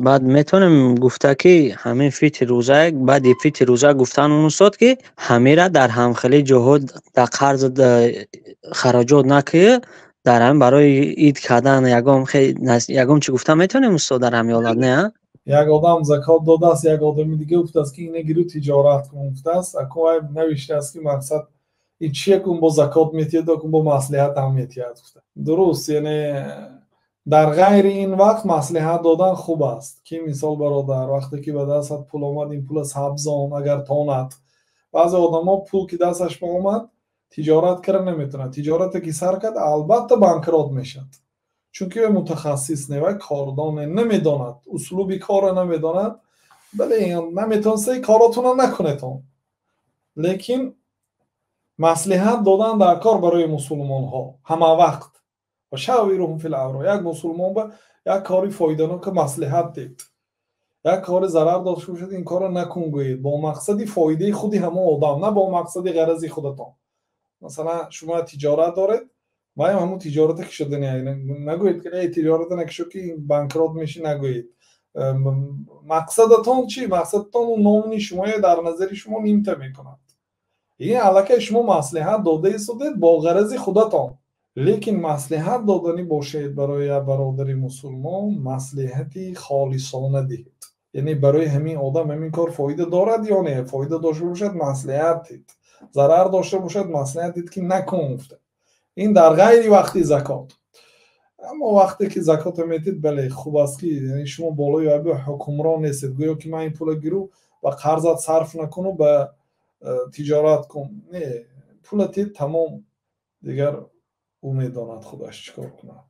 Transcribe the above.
Баъд метавонем гуфта, ки ҳамин фитри рӯза, баъди фитри рӯза гуфтан он устод, ки ҳамира дар ҳамхели ҷоҳо дар қарз хароҷот накунӣ, дар ҳамин барои ид кардан ягон чӣ гуфта метавонем, устод, дар ҳамин ҳолат, не? Як одам закот додааст, як одами дига гуфтааст, ки ина гиру тиҷорат кун гуфтааст. Акун вай навиштааст, ки мақсад ин чия, кун бо закот метиҳад, кун бо маслиҳат ҳам метиҳад гуфта. Дуруст, яъне дар ғайри ин вақт маслиҳат додан хуб аст, ки мисол, бародар, вақте ки ба дастат пул омад, ин пула сабзон, агар тонад. Баъзе одамо пул ки дасташ омад, тиҷорат кара наметавонад. Тиҷорате ки сар кард, албатта банкрот мешавад, чунки вай мутахассис не, вай кордон не, намедонад, услуби корро намедонад. Бале, наметонистаи коротонро накунетон, лекин маслиҳат додан дар кор барои мусулмонҳо ҳама вақт. Ва шавируҳум фил амр. Як мусулмон ба як кори фоиданока маслиҳат дид, як кори зарар дошта бошад, ин корро накун гӯед, бо мақсади фоидаи худи ҳамон одам, на бо мақсади ғарази худатон. Масалан, шумо тиҷорат доред, ваям ҳамон тиҷората кишодани, нагӯед, ки эй, тиҷората накишо, ки банкрот мешӣ, нагӯед. Мақсадатон чӣ? Мақсадатон номи шумоя дар назари шумо нимта мекунад. Ин аллакай шумо маслиҳат дода истодед бо ғарази худатон. Лекин маслиҳат доданӣ бошед барои як бародари мусулмон, маслиҳати холисона диҳед, яъне барои ҳамин одам ҳамин кор фоида дорад ё не. Фоида дошта бошад, маслиҳат дид, зарар дошта бошад, маслиҳат дид, ки накун гуфта. Ин дар ғайри вақти закот. Аммо вақте ки закота метид, бале, хуб аст, ки шумо болои аби ҳукмрон нестед, гӯё ки ман ин пула гиру ба қарзат сарф накуну ба тиҷорат кун. Не, пула тид, тамом, дигар ӯ медонад худаш чӣ кор кунад.